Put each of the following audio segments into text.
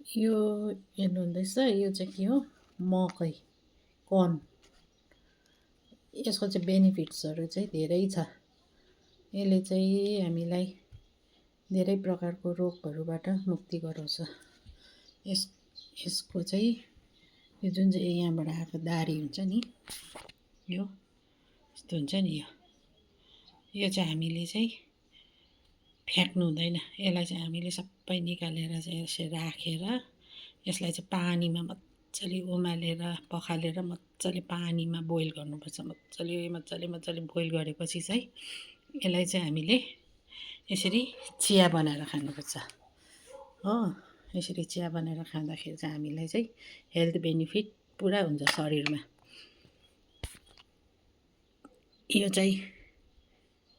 यो हेर्नुहुँदैछ, यो चाहिँ के हो? मकै, कर्न। यसको चाहिँ बेनिफिट्सहरू चाहिँ धेरै छ। यसले चाहिँ हामीलाई धेरै प्रकारको रोगहरूबाट मुक्ति गराउँछ। यसको चाहिँ यो जुन चाहिँ यहाँबाट आएको दाह्री हुन्छ नि, यो यस्तो हुन्छ नि, यो चाहिँ हामीले चाहिँ फ्याँक्नु हुँदैन। यसलाई चाहिँ हामीले सबै निकालेर चाहिँ यसरी राखेर यसलाई चाहिँ पानीमा मजाले उमालेर पखालेर मजाले पानीमा बोइल गर्नुपर्छ। मजाले बोइल गरेपछि चाहिँ यसलाई चाहिँ हामीले यसरी चिया बनाएर खानुपर्छ हो। यसरी चिया बनाएर खाँदाखेरि चाहिँ हामीलाई चाहिँ हेल्थ बेनिफिट पुरा हुन्छ शरीरमा। यो चाहिँ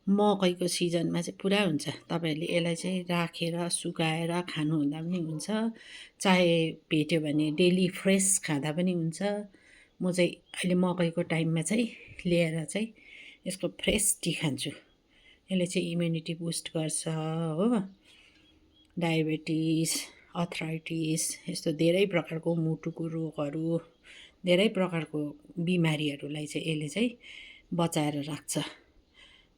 मकैको सिजनमा चाहिँ पुरा हुन्छ। तपाईँहरूले यसलाई चाहिँ राखेर सुकाएर खानुहुँदा पनि हुन्छ, चाहे भेट्यो भने डेली फ्रेस खाँदा पनि हुन्छ। म चाहिँ अहिले मकैको टाइममा चाहिँ ल्याएर चाहिँ यसको फ्रेस टी खान्छु। यसले चाहिँ इम्युनिटी बुस्ट गर्छ हो। डायबिटिस, अर्थराइटिस, यस्तो धेरै प्रकारको मुटुको रोगहरू, धेरै प्रकारको बिमारीहरूलाई चाहिँ यसले चाहिँ बचाएर राख्छ।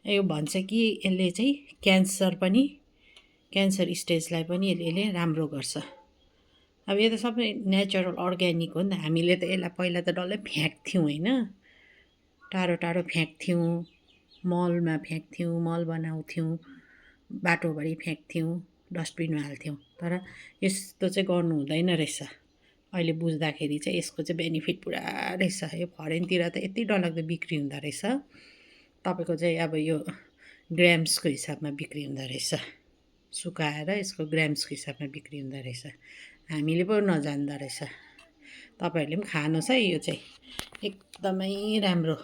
यो भन्छ कि यसले चाहिँ क्यान्सर स्टेजलाई पनि यसले राम्रो गर्छ। अब यो त सबै नेचुरल अर्ग्यानिक हो नि त। हामीले त यसलाई पहिला त डल्लै फ्याँक्थ्यौँ होइन, टाढो टाढो फ्याँक्थ्यौँ, मलमा फ्याँक्थ्यौँ, मल बनाउँथ्यौँ, बाटोभरि फ्याँक्थ्यौँ, डस्टबिनमा हाल्थ्यौँ। तर यस्तो चाहिँ गर्नु हुँदैन रहेछ। अहिले बुझ्दाखेरि चाहिँ यसको चाहिँ बेनिफिट पुरा रहेछ। यो फरेनतिर त यति डरलाग्दो बिक्री हुँदो रहेछ। तपाईँको चाहिँ अब यो ग्राम्सको हिसाबमा बिक्री हुँदो रहेछ। सुकाएर यसको ग्राम्सको हिसाबमा बिक्री हुँदो रहेछ। हामीले पो नजान्दो रहेछ। तपाईँहरूले पनि खानुहोस् है, यो चाहिँ एकदमै राम्रो।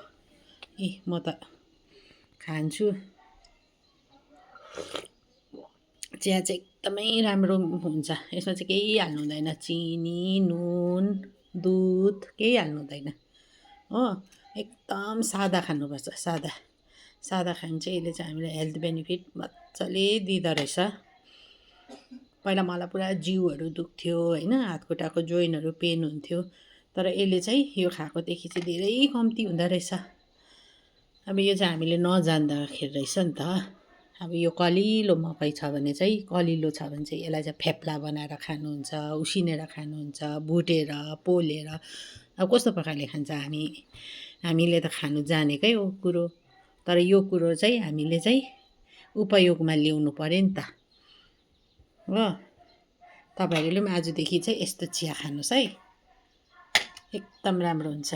म त खान्छु। चिया चाहिँ एकदमै राम्रो हुन्छ। यसमा चाहिँ केही हाल्नु हुँदैन, चिनी, नुन, दुध केही हाल्नु हुँदैन हो। एकदम सादा खानुपर्छ, सादा खायो भने चाहिँ यसले चाहिँ हामीलाई हेल्थ बेनिफिट मजाले दिँदो रहेछ। पहिला मलाई पुरा जिउहरू दुख्थ्यो होइन, हात खुट्टाको जोइन्टहरू पेन हुन्थ्यो, तर यसले चाहिँ यो खाएकोदेखि चाहिँ धेरै कम्ती हुँदो रहेछ। अब यो चाहिँ हामीले नजान्दाखेरि रहेछ नि त। अब यो कलिलो मकै छ भने चाहिँ यसलाई चाहिँ फेप्ला बनाएर खानुहुन्छ, उसिनेर खानुहुन्छ, भुटेर, पोलेर। अब कस्तो प्रकारले खान्छ हामीले त खानु जानेकै हो कुरो, तर यो कुरो चाहिँ हामीले चाहिँ उपयोगमा ल्याउनु पऱ्यो नि त हो। तपाईँहरूले पनि आजदेखि चाहिँ यस्तो चिया खानुहोस् है, एकदम राम्रो हुन्छ।